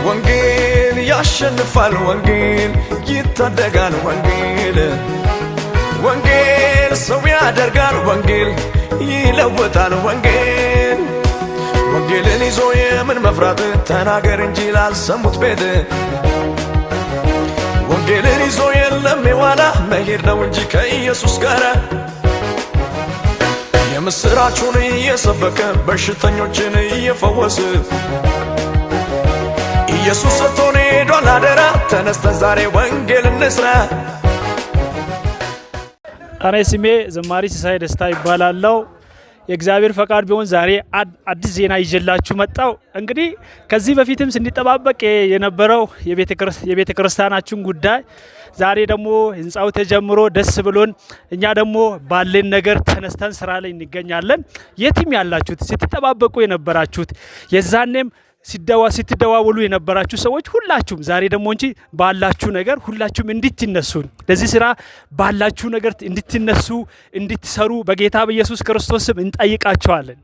ወንጌል ያሸንፋል፣ ወንጌል ይታደጋል፣ ወንጌል ወንጌል ሰው ያደርጋል፣ ወንጌል ይለውጣል፣ ወንጌል ወንጌልን ይዞ የምን መፍራት? ተናገር እንጂ ላልሰሙት ቤት። ወንጌልን ይዞ የለም የኋላ፣ መሄድ ነው እንጂ ከኢየሱስ ጋር። የምስራቹን እየሰበከ በሽተኞችን እየፈወሰ ኢየሱስ ሰጥቶን ሄዷል አደራ። ተነስተን ዛሬ ወንጌል እንስራ። እኔ ስሜ ዘማሪ ሲሳይ ደስታ ይባላለው። የእግዚአብሔር ፈቃድ ቢሆን ዛሬ አዲስ ዜና ይዤላችሁ መጣው። እንግዲህ ከዚህ በፊትም ስንጠባበቅ የነበረው የቤተ ክርስቲያናችን ጉዳይ ዛሬ ደግሞ ህንፃው ተጀምሮ ደስ ብሎን እኛ ደግሞ ባለን ነገር ተነስተን ስራ ላይ እንገኛለን። የትም ያላችሁት፣ ስትጠባበቁ የነበራችሁት፣ የዛኔም ስትደዋወሉ የነበራችሁ ሰዎች ሁላችሁም ዛሬ ደግሞ እንጂ ባላችሁ ነገር ሁላችሁም እንድትነሱ፣ ለዚህ ስራ ባላችሁ ነገር እንድትነሱ፣ እንድትሰሩ በጌታ በኢየሱስ ክርስቶስ ስም እንጠይቃችኋለን።